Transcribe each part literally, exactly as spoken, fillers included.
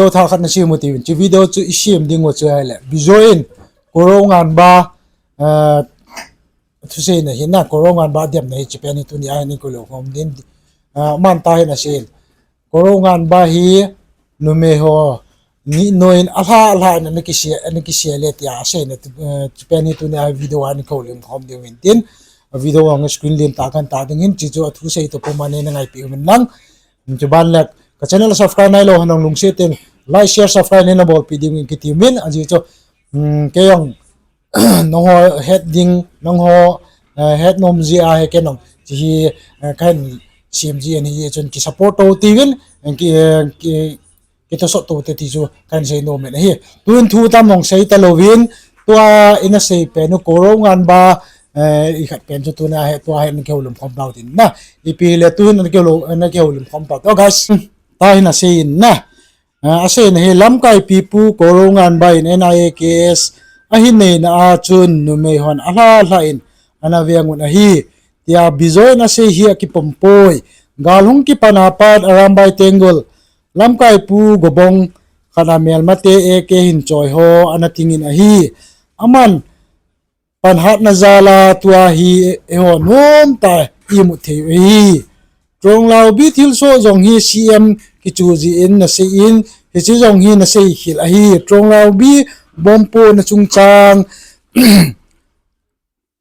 Video thah khat na sem u tiu vin. Hiche video chu i sem ding u chu ahile, Bijoy in Korounganba, eh, thusei na hi na, Korounganba demna hi hiche pen hi tuni a hin i kihou lhom ding. Ah, aman tua hin asei in, Korounganba hi numei ho ni noi in alha, alha in ana kisei, ana kisei le tia asei na, eh, hiche pen hi tuni a video a i kihou lhom khom diu vin tin. A video a screen lim tah a kahin tah ding ahin, hiche chu a thusei toh puma nei na ngaipi uvin lang. Chuban le ka channel subscribe nailou ho nang lungset in like, share, subscribe nei na bolpi diu vin kiti uvin, ajeh chu, um, kei jong nangho het ding, nangho, eh, het nom jeh a hi kei jong hiche hi, eh, kahin sem jeh ahi, chun ki support to tiu vin, eh, ki, eh, ki, kitosot to te ti chu kahin sei nom in ahi. Tun thu tam hung sei talou vin, tua i na sei pen u Korounganba, eh, i khat pen chu tuna hi, tua hi na kihou lhom khom tau tin na. Ipi le tu hin na kihou lhom, na kihou lhom khom tau. Tua guys, tua hin asei in na. Ah, asei na hi lamkai pipu Korounganba in N I A case ahin nei na a chun numei hon alha, alha in ana veng un ahi. Tia Bijoy in asei hi akipom poi. Gal hung kipan a pat Arambai Tenggol lamkai pu Gobong khat a melmate A K hin choi ho ana ting in ahi. Aman pan hat na jal a tua hi eiho nom tah a i mu thei u ahi. Tronglaubi thilsoh jong hi C M kichu jeh in na sei in, hiche jong hi na sei khel ahi. Tronglaubi bomb pohna chungchang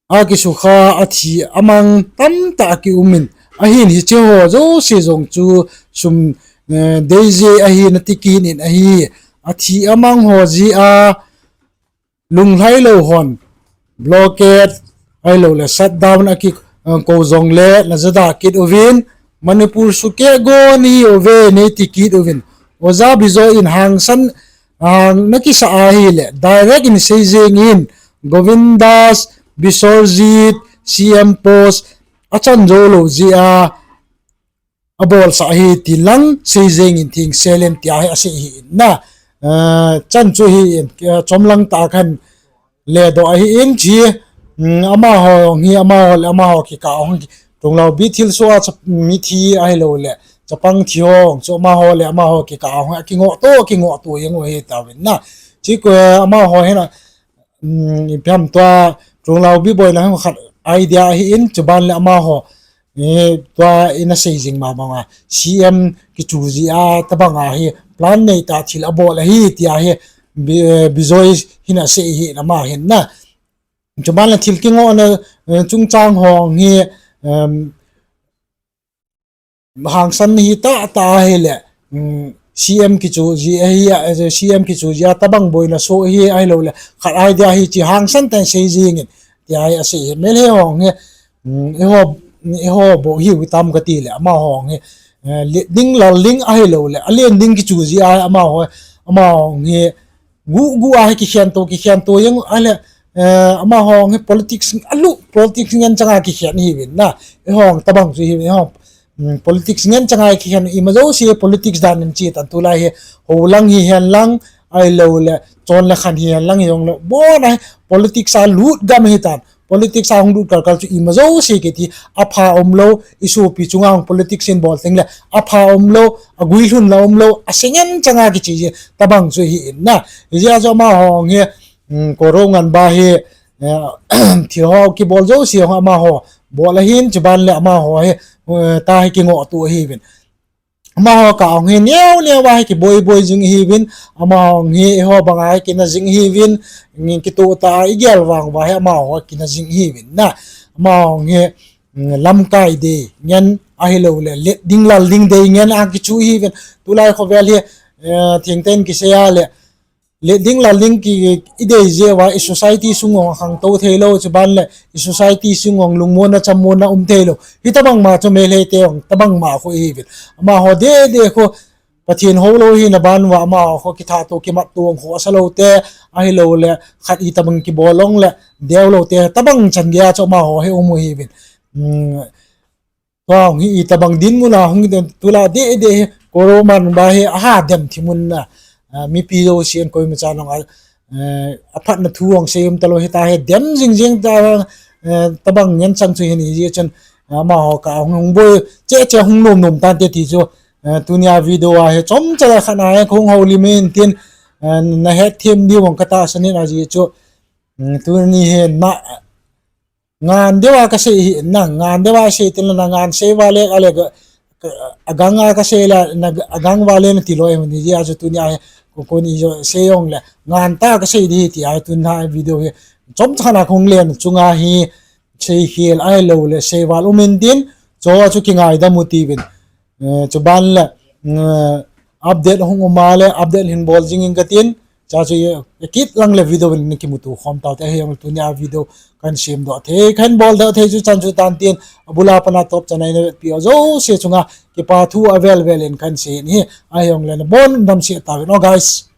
a kisukha, athi amang tamtah a ki um in, ahin hiche ho jouse jong chu sum, eh, dei jeh ahi na ti kit in ahi. Athi amang ho jeh a lunglhai lou hon blockade ahilou le shutdown a ki, eh, kou jong le na jada kit uvin, Manipur sukeh gon ihi uve nei ti kit uvin. Oja Bijoy in hangsan, hang na kisa ahile direct in sei jeng in, Govindas, Biswarjit, C M post achan jou lou jeh a abolsah ahi ti lang sei jeng in thing selen tia hi asei ahi in na. Eh, chan chu hi in, eh, chomlang tah a kahin le doh ahi in hiche, um, amaho hi, amaho le amaho kikah hung, Tronglaubi thilsoh a chap-, mithi ahilou le chapang thi ho chu amaho le amaho kikah hung akingoh to, akingoh to jeng u ahi tauvin na. Hiche ko, eh, amaho hin a, um, ipi ham tua Tronglaubi boina hi khat idea ahi in, chuban le amaho, eh, tua i na sei jing ma bang a C M kichu jeh a tabang a hi plan nei tah thil abol ahi tia hi Bi-, eh, Bijoy hin asei ahi in ama hin na. Chuban le thil kingoh na, eh, chungchang ho hi, um, hangsan hi tah tah ahile, um, C M kichu jeh ahi a, eh, C M kichu jeh a tabang boina soh ahi ahilou le khat idea ahi hiche hangsan tah in sei jeng in tia hi asei ahi. Meitei ho hi, um, eiho, eiho bou hiu tam kati le amaho hi, eh, let ding lal ding ahilou le alen ding kichu jeh a amaho, amaho hi, gu, gu a hi kikhen to, kikhen to jeng ahile, eh, amaho hi politics alu, politics ngen chang a kikhen ahi uvin na. Eiho tabang chu ahi uvin, eiho, um, politics ngen chang a kikhen, ima jouse politics dan in che tan tulai hi, hou lang hihen lang, ahilou le chon le khan hihen lang hijongle, abon a hi politics a lut gam ahi tan. Politics a hung lut kalkal chu ima jouse kiti, apha umlou, i sopi chunga hung politics in bol teng le, apha umlou, aguilhun la umlou, ase ngen chang a kiche jeh tabang chu ahi in na. Hijeh a chu amaho hi, um, Korounganba hi, eh, thil ho kibol jouse ho amaho bol ahin, chuban le amaho hi, eh, tua hi kingoh to ahi uvin. Amaho kah hung hi neo neo a hi kiboi boi jing ahi uvin, amaho hi eiho bang a hi kina jing ahi uvin, ngin kitoh tah a i gel vang uva hi amaho kina jing ahi uvin na. Amaho hi, mm, lamkai dei ngen ahilou le let ding lal ding dei ngen a kichu ahi uvin. Tulai khovel hi, eh, thengtah in kisei a le, let ding lal ding ki, i dei jeh uva i society sung jong khangtou thei lou, chuban le i society sung jong lungmonna chamonna um thei lou. Hitabang ma chu Meitei te jong tabang ma khu ahi uvin. Amaho deh deh khu Pathen houlou hina ban uva amaho khu kithat to kimat to jong khu asa lou te, ahilou le khat itabang kibol jong le deu lou te, tabang chan gei a chu amaho hi um u ahi uvin. Hmm. Tua hung hi itabang dinmun a hung hi den tulai deh deh hi Korounganba hi aha dem thim un na, ah, mipi jousen koima chan jong a, eh, aphatna thu hung sei um talou hita hi dem jing jing ta, eh, tabang ngen chang chu hin ijeh chun, ah, amaho kah hung hung boi che che hung nom nom tante ti chu, Eh, tunia video a hi chomcha le khat na hi kahung houlim in tin, eh, nahet them diu vang katahsan in ajeh chu, mm, tuni hi na, ngan deuva kasei hi, na ngan deuva sei tin la na ngan sei vale, ale ka, ka, agang a kasei la, na agang vale nati lou em ni jeh a chu tunia hi, ko, koni jo sei jongle, ngan tah kasei ding hi tia tunia video hi chomcha khat na kahung len chunga hi, seikhel ahiloule seival um in tin, chu a chu kingaidam u tiuvin. Eh, chuban le, eh, update hung um a le, update hin bol jing in katin, chu a chu, eh, kit lang le video in kimuto khom taute, ahijongle tunia video kahin semdoh thei, kahin boldoh thei chu chan chu tan tin, abula pat a atop chan a eina vetpi u jouse chunga kipa thu avel vel in kahin sei in ahi, ahijongle nabon damsel tauvin o guys.